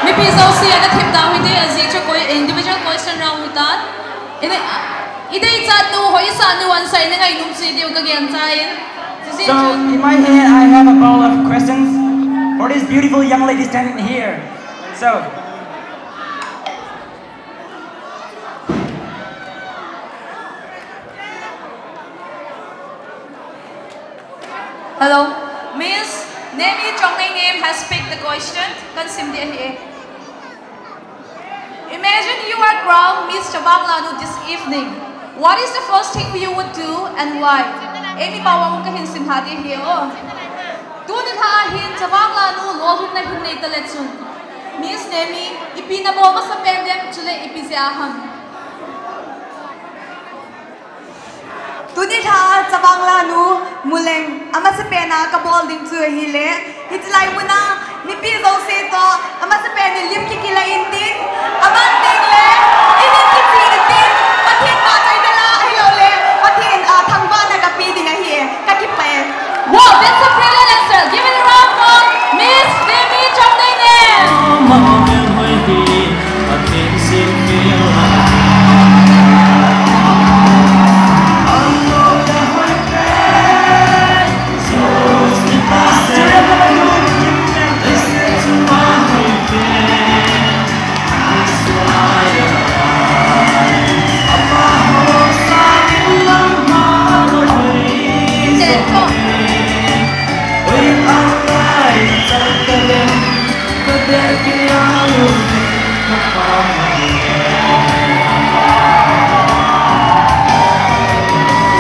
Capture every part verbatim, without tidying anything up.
Mipi jouse ana thip tau hite, ajeh chu koi, individual question round hitan. Ine, i deichat nu, hoisat nu, answer i ngainom chu diu ka gel tai. So, in my hand, I have a bowl of questions for this beautiful young lady standing here. So, hello, Miss Nemi Chongneineim has picked the question. Kan sim ding ahi. Imagine you are crowned Miss Chavang Lanu this evening. What is the first thing you would do and why? Eimi pao a hung kahin sim ha ding ahi o. Tuni lha a hin Chavang Lanu lolhinna hin nei ta le chun, Miss Nemi, ipi nabol masapen dem, chule ipi jeh a ham? Tuni lha a Chavang Lanu mu leng, amasapen a kabol ding chu ahile, hiche lai mun a mipi jouse toh amasapen in lim kikila intin, aman ding le, i min kichih intin, Pathen pachat ding la, ahilou le, Pathen, ah, thangvahna kape ding ahi, kakipah e. Wow, that's a brilliant answer. Give it a round for Miss Nemi Chongneineim.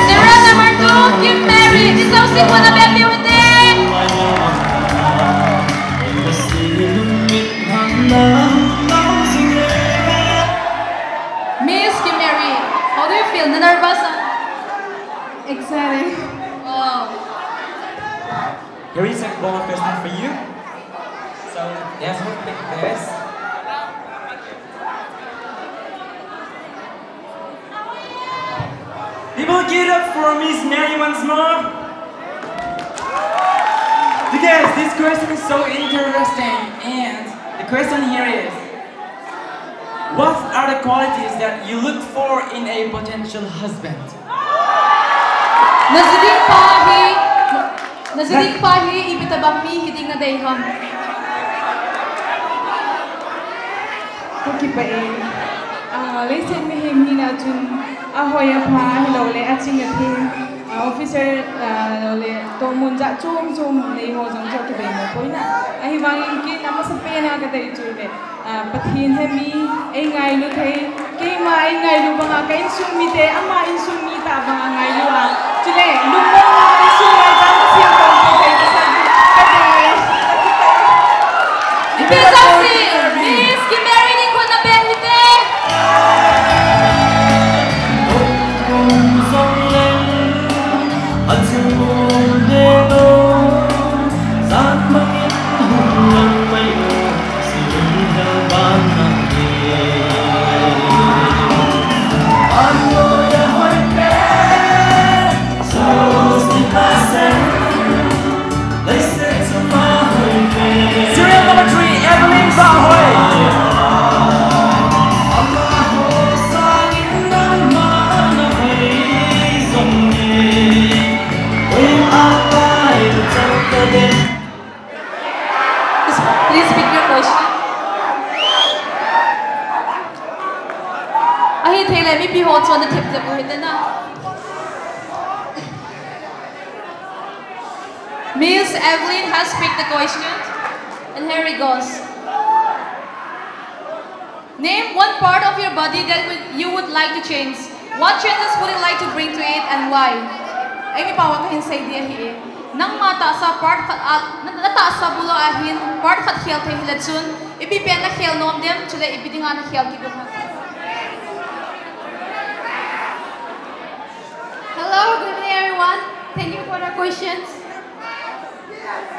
Serial number two, Kim Mary. This is how Simon Abel Beauty. Miss Kim Mary, how do you feel? Nervous? Excited. Wow. Here is a bonus question for you. So, there's one big test. People, give it up for Miss Mary once more. Because this question is so interesting, and the question here is, what are the qualities that you look for in a potential husband? Naji ding pa hi, naji ding pa hi ipi tabang mi hiding nadei ham? Kakipah e. Ah, leiset mihem hina chun ahoi apha hilou le aching athem, ah, officer, ah, lou le tohmun jat chom chom nei ho jong chu kibei mo poi na. Ahivangin kei amasapen a kadei chu le, ah, Pathen he mi eingailu thei, keima eingailu banga ka insung mite ama insung mi tah banga ngailu a, chule lungmong a insung ngai chang thil kon thei pasal kadei. Miss Kim Mary, ni khut na beng hite. Serial number three, Evelyn Bahoi. Please, please pick your question. Ahi thei le, mipi ho chu ana thep thep u hite na. Miss Evelyn has picked the question, and here it goes. Name one part of your body that would, you would like to change. What changes would you like to bring to it and why? Eimi pao a kahin sei ding ahi. Nangma tahsa part khat a, na, na tahsa bul a hin part khat khel thei hile chun, ipi pen nakhel nom dem, chule ipi dinga nakhel kit dem. Hello, good evening, everyone. Thank you for the questions.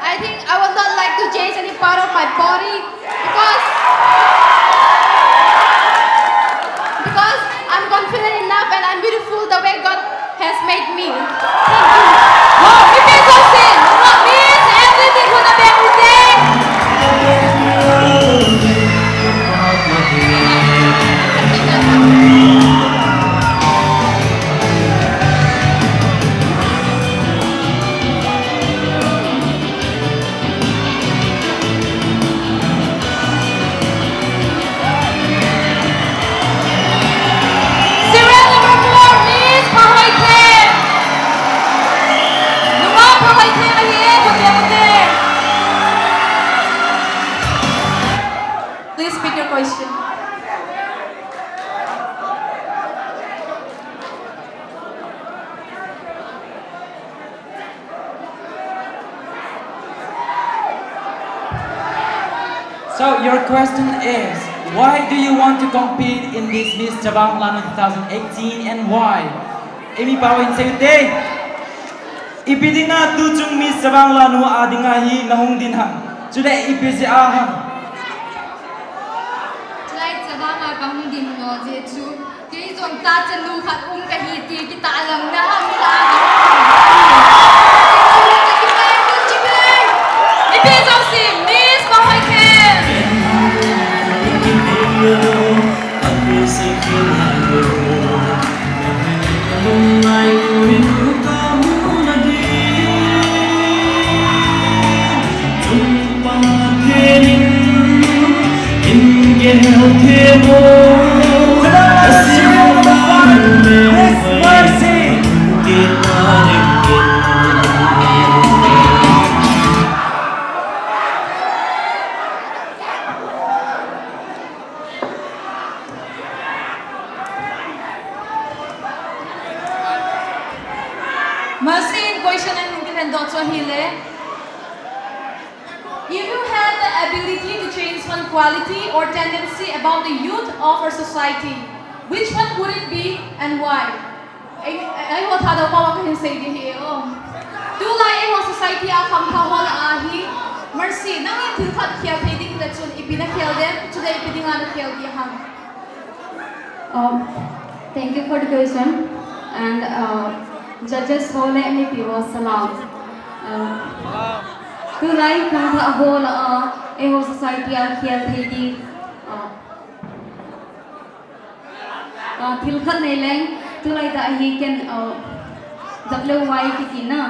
I Think I would not like to change any part of my body because because I'm confident enough and I'm beautiful the way God has made me. Thank you. Wow, mi pen jouse, nungah Miss Everything ho na beng ute. Serial number four, Miss Phahoithem. Nungah Phahoithem ahi e, hotel te. Please pick your question. So your question is, why do you want to compete in this Miss Chavang Lanu two thousand eighteen and why? Eimi pao in sei te. Ipi dinga tuchung Miss Chavang Lanu a dinga hi nahung din ham? Chule ipi jeh a ham? Chulai Chavang a kahung din lou jeh chu, kei jong tachanu khat um kahi ti kitahlang na mi la. Ipi jong si Miss Phahoithem. Masin question and hung kihen doh chu ahile. If you had the ability to change one quality or tendency about the youth of our society, which one would it be and why? Ei, eiho Thadou pao a kahin sei ding ahi o. Tulai eiho society a khangthah ho lah a hi, Mercy, nangin thil khat khel thei ding le chun ipi nakhel dem, chule ipi dinga nakhel ding ham? Um, thank you for the question. And, uh, judges ho le mipi ho salam. Uh, tulai khangthah ho lah a, eiho society a khel thei ding, uh, Ah, thil khat nei leng, tulai tah hi ken, ah, W Y kiti na,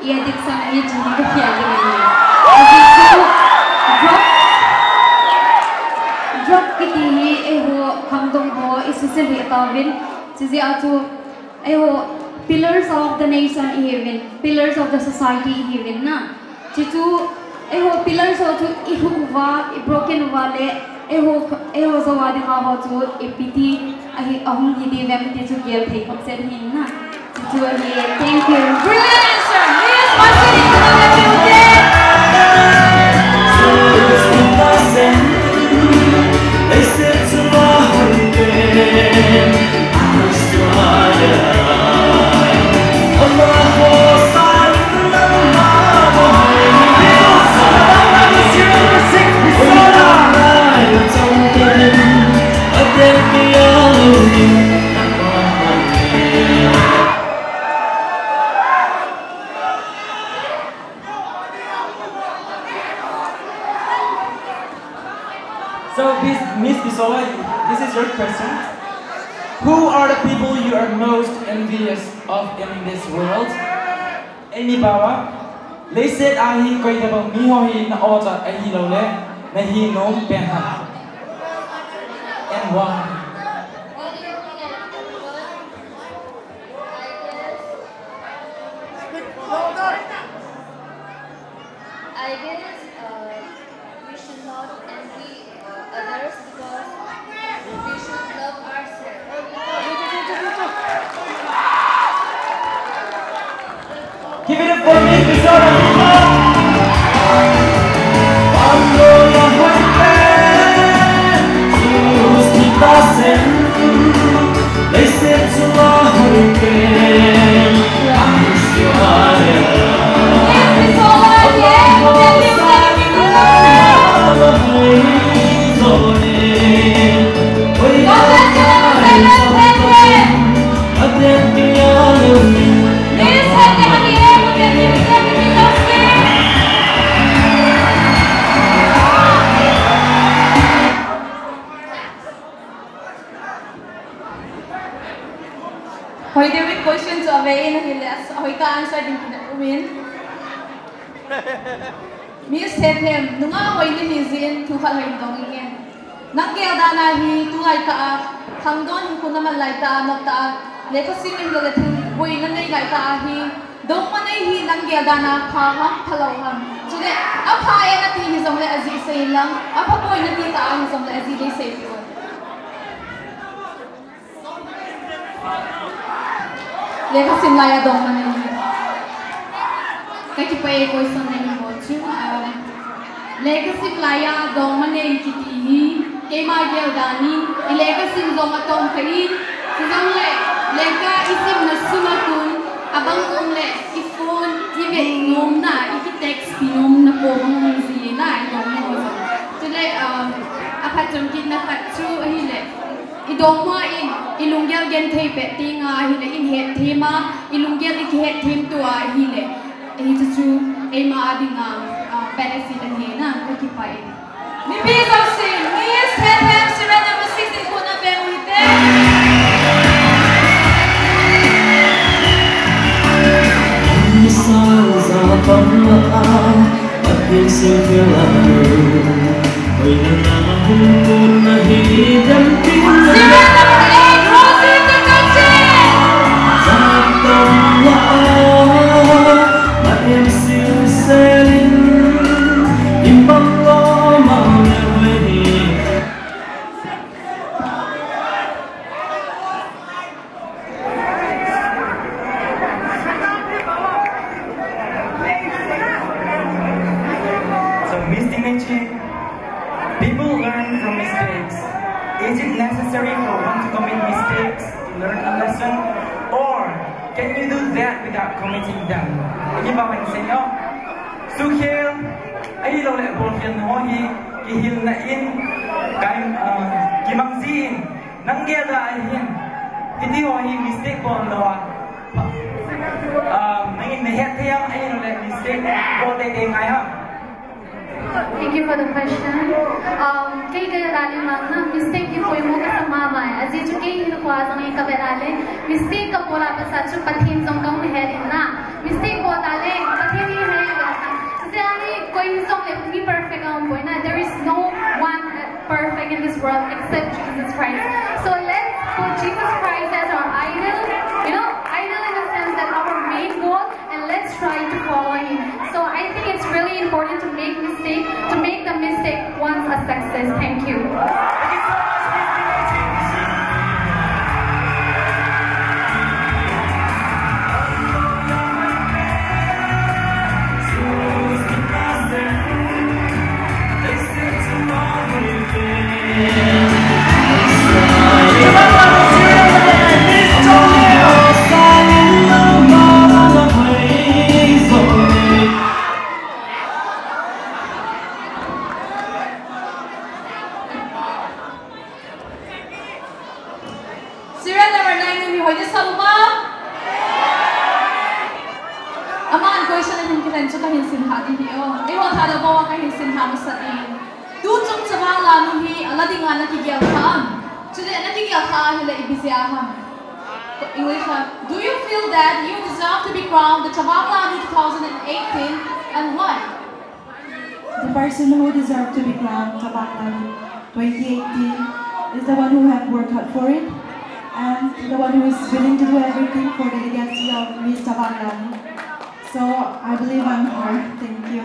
i addiction ahi chu hi kakhel ding ahi. Ajeh chu drug, drug kiti hi eiho khangdong ho i suse lheh tauvin, chujeh a chu eiho pillars of the nation ihiuvin, pillars of the society ihiuvin na. Chuchu, eiho pillars ho chu i lhuh uva, i broken uva le, eiho, eiho jouva dinga ho chu ipi ti ahi, ahung hi diu vem ti chu gel thei khop set ahi na. Chuchu ahi, thank you. Brilliant answer. Miss Mercy, So, Miss, Miss Bisola, this is your question. Who are the people you are most envious of in this world? Eimi pao a, leiset a hi koi tabang mi ho hi na-o chat ahilou le, nahi nom pen ham? And why? I guess, uh, we should not envy, uh, others because we should love ourselves. Give it up for Miss Bisola. Hoitah a answer ding kina umin. Miss Hethem, nungah hoi nahi jeh in thu khat hoi dong inge. Nang gel dan a hi tulai tah a, khangdon hinkho naman lai tah a, nop tah a, lekha sim ahilou le thil boina nei lai tah a hi, dongma nei hi nang gel dan a pha ham, phalou ham. Chule, apha e nati hijongle ajeh seilang, apha poi nati tah a hijongle ajeh dei seipeh un. Lekha sim lai a dongma nei hi. Kakipah e question nei ho chu, ah, lekha sim lai a dongma nei kiti hi, keima gel dan in, i lekha sim jong atong kha in, chujongle, lekha i simna sung a kon, abang jongle, i phone, i vet nomna, i ki text pi nomna po bang hung ji na, i dongma ho jong. Chule, ah, aphatchomkit na khat chu ahile, i dongma in, i lunggel genthei pet teng ahile, in hetthem a, i lunggel i kihetthem to ahile, hiche chu, eima a dinga, ah, benefit ahi na, kakipah e. Mipi jousen, Miss Hethem serial number six in kona pe u hite. Serial number eight, Rosie Tekachi. So, Miss Tingneching, people learn from mistakes. Is it necessary for one to commit mistakes to learn a lesson? Or can you do that without committing them? Ipi bang hung sei nyo? Sukhel, ahilou le bolkhel na ho hi, kihilna in, kai, ah, kimang ji in, nang gel dan a hin, hiti ho hi mistake bol lou a. Ah, nangin na het thei ham, ahilou le mistake bol teitei ngai ham? Thank you for the question. Um, kei ka gel dan a na mistake hi poimo kasa mama e. Ajeh chu kei hinkho a jong ka vet a le mistake ka bol a pasa chu Pathen jong kahung het in na. Mistake bol ta le Pathen hi he uva. Chujeh a hi koi jong le mi perfect aum poi na. There is no one perfect in this world except Jesus Christ. So let's put Jesus Christ as our idol. You know, idol in the sense that our main goal, and let's try to follow him. So I think it's really important to make mistake, to make the mistake once a success. Thank you. Serial number nine nu hi hoina sa uvam? Aman question ahin kihen chu kahin simlha ding ahi o. Eiho thadou bou a kahin simlha masa ding. Tuchung Chavang Lanu hi ala dinga nakigel kha am? Chule nakigel kha ahile ipi jeh a ham? English a, do you feel that you deserve to be crowned the Chavang Lanu two thousand eighteen, and why? The person who deserves to be crowned Chavang Lanu twenty eighteen is the one who have worked hard for it and the one who is willing to do everything for the legacy of Miss Chavang Lanu. So, I believe I'm her. Thank you.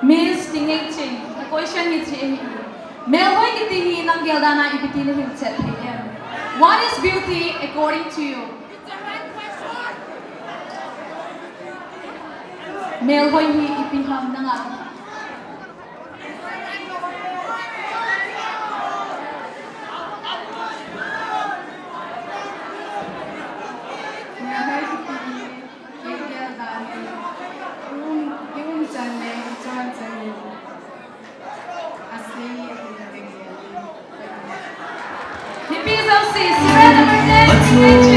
Miss Tingneching, a question hi hiche ahi. Melhoi kiti hi nang gel dan a ipi ti nahil chet thei em? What is beauty according to you? Melhoi hi ipi ham nanga. Melhoi hi ipi ham? Kei gel dan in, i um, i um chan le i chon chan in, asei a ti na ve gel in. Mipi jouse, serial number ten, English.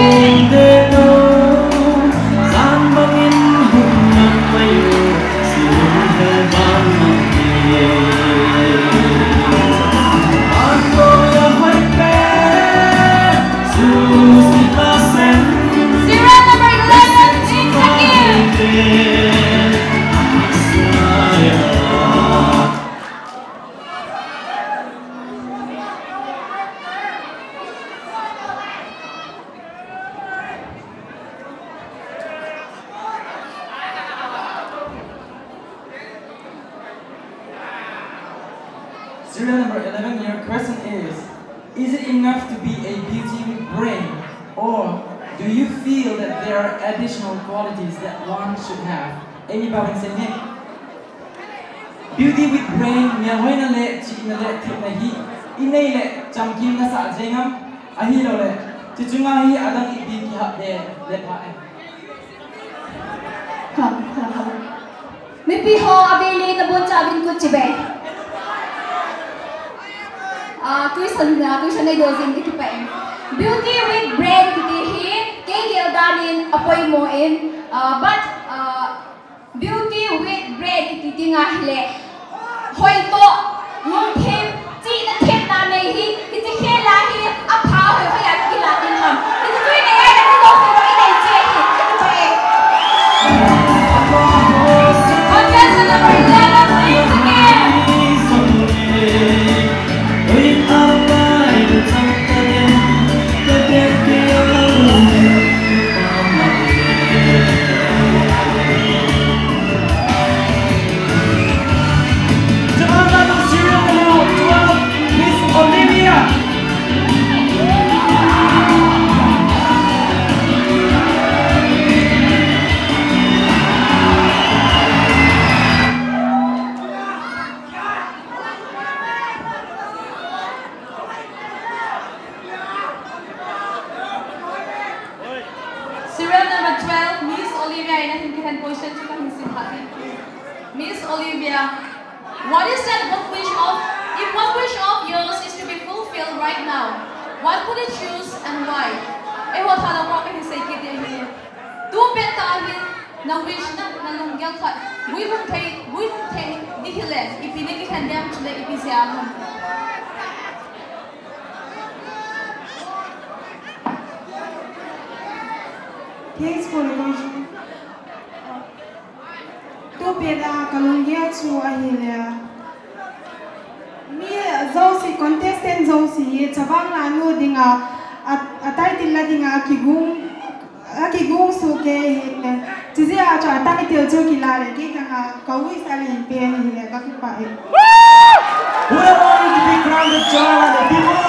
Serial number eleven, Intakim. Serial number eleven, your question is, is it enough to be a beauty with brain, or do you feel that there are additional qualities that one should have? Eini pao hin sei inge. Beauty with brain, melhoina le chihna le thepna hi inei le chamkim nasah jeng am, ahilou le, chuche chunga hi adang ipi kihap de le pha em? Mipi ho, avele nabonchauvin khut chibai. Ah, question, ah, question neidoh jing in kakipah e. Beauty with brain kiti hi, kei gel dan in apoimo in, ah, but, ah, beauty with brain kiti ding ahile, hoitoh, lungthim, chihna thepna nei hi, hiche khel a hi, apha hoihoi a kila ding ham. Hiche chu inei a, hiche jouse jong inei cheh ahi, kakipah e. Contestant number eleven, please again. Miss Olivia. Serial number twelve, Miss Olivia, in a hin kihen question chu kahin sim kha ding. Miss Olivia, what is that one wish of, if one wish of yours is to be fulfilled right now, what would you choose and why? Eiho Thadou ho kahin sei kit ding ahi. Tu pet tah hin, na wish na, na lunggel khat, vui hung thei, vui hung thei ding hile, ipi na kihen dem chule ipi jeh a ham? Thanks for the question. Tu pet a kalunggel chu ahile, mi jouse, contestant jouse hi chavang lanu dinga, a, a title la dinga kigong, akigong soh kei ahi. Chujeh a chu a title chu kila le, kei tanga ka wish a len pen ahile, kakipah e. Who are going to be crowned the Joy of the People?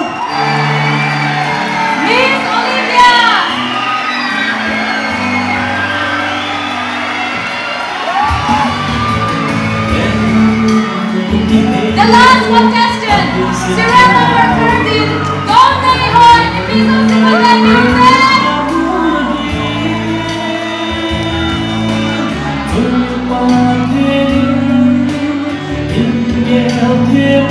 Miss Olivia! The last contestant, serial number thirteen, Dong Nei Hoi, Miss Olivia.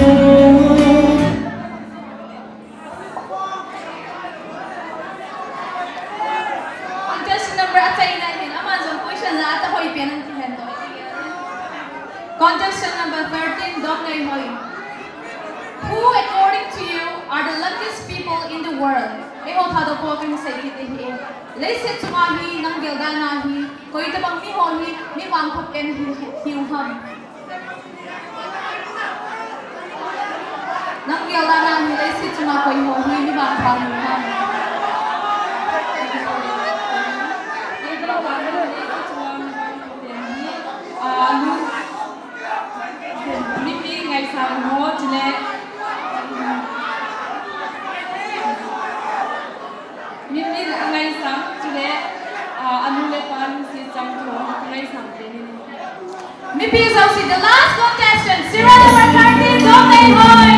Contestant number achaina hin, aman jong question la atahoi pen in kihen doh. Contestant number thirteen, Dong Nei Hoi. Who, according to you, are the luckiest people in the world? Eiho Thadou ho kahin sei kit ahi. Leiset chunga hi, nang gel dan a hi, koi tabang miho hi mi vangpha pen hi, hiu ham? Nang gel dan a hi leiset chunga koi ho hi mi vangpha hiu ham? Ah, lu, mipi ngaisang ho chule. Mipi jouse, the last contestant, serial number thirteen, Dongmei Hoi.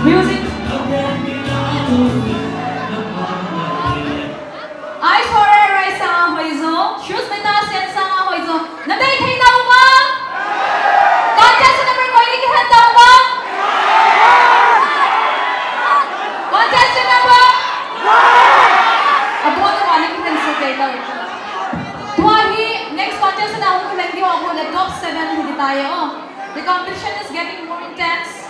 Music. Ice Horror Raisa Hoijung, Shoes Meta Siansanga Hoijung. Nadei thei tauva? Contestant number koi ni kikhen tauva? Contestant number? Abona vale kikhen se thei tau. Tua hi next contestant ahung kikhen diu abona top seven hi tai o. The competition is getting more intense.